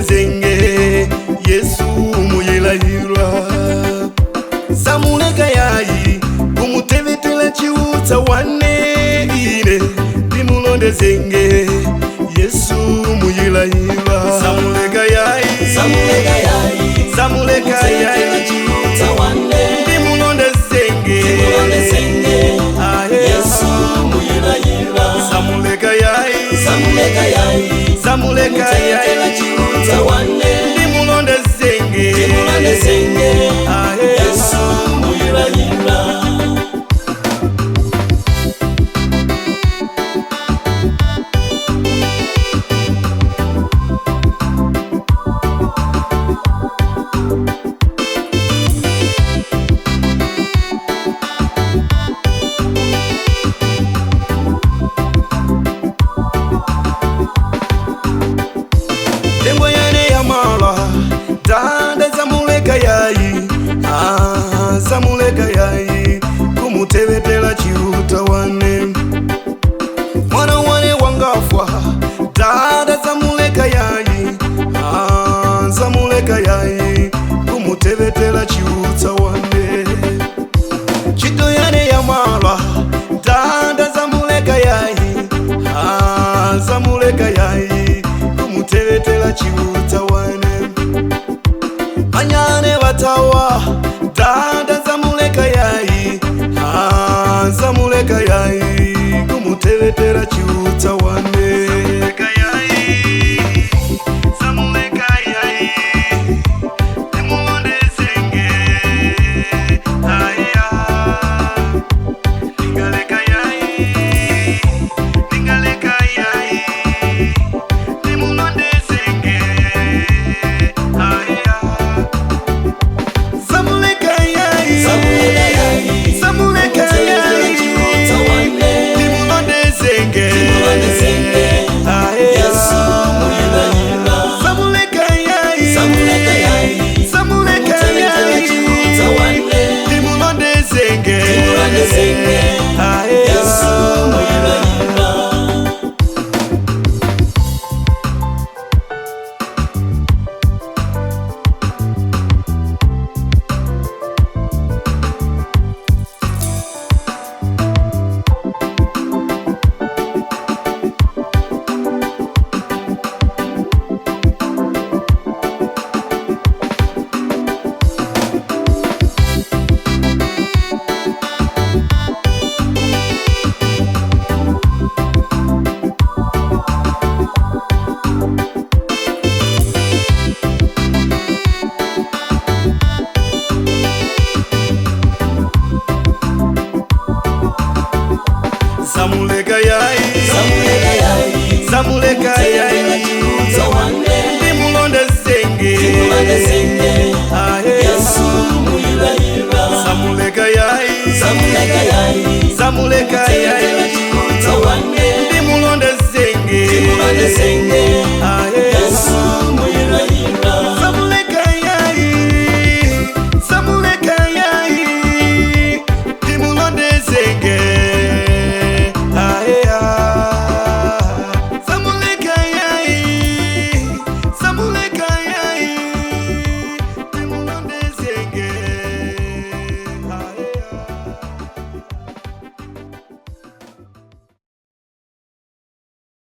Ndimulondezenge Yesu muyilayirwa. Samuleka yayi kumutevetela chiutsa wane ine ndimulondezenge Yesu muyilayirwa. Samuleka yayi, Samuleka yayi, samuleka yayi, chiutsa wane, ndimulondezenge Ndimulondezenge Aye. Yesu muyilayirwa. Samuleka yayi, Samuleka yayi, samuleka yayi, chiutsa wane, ndimulondezenge Ndimulondezenge Aye. Yesu muyilayirwa. Tengo yane ya mala tanda zamuleka yayi, ah, zamuleka yayi kumutevetela chiuta wane mwana wane wangafwa tanda zamuleka yayi, ah, zamuleka yayi kumutevetela chiuta wane chito yane ya mala tanda zamuleka yayi, ah, zamuleka yayi kumutevetela chiutsa wane manyane batawa tanda zamuleka yayi, ah, zamuleka yayi kumutevetela chiutsa wane. Zamuleka yayi, zamuleka yayi, ndimulondezenge aya. Ningaleka yayi, ningaleka yayi, ndimulondezenge aya. Zamuleka yayi, Samuleka yayi, zamuleka yayi, chiutsa wane, ndimulondezenge Ndimulondezenge Aye. Yesu muyilayirwa. Zamuleka yayi, Samuleka yayi, zamuleka yayi, chiutsa wane, ndimulondezenge Ndimulondezenge Aye. Yesu muyilayirwa. Zamuleka yayi, Samuleka yayi, zamuleka yayi, chiutsa wane, ndimulondezenge Ndimulondezenge Aye. Yesu muyilayirwa. Zamuleka yayi, Samuleka yayi, zamuleka yayi, chiutsa wane, ndimulondezenge Ndimulondezenge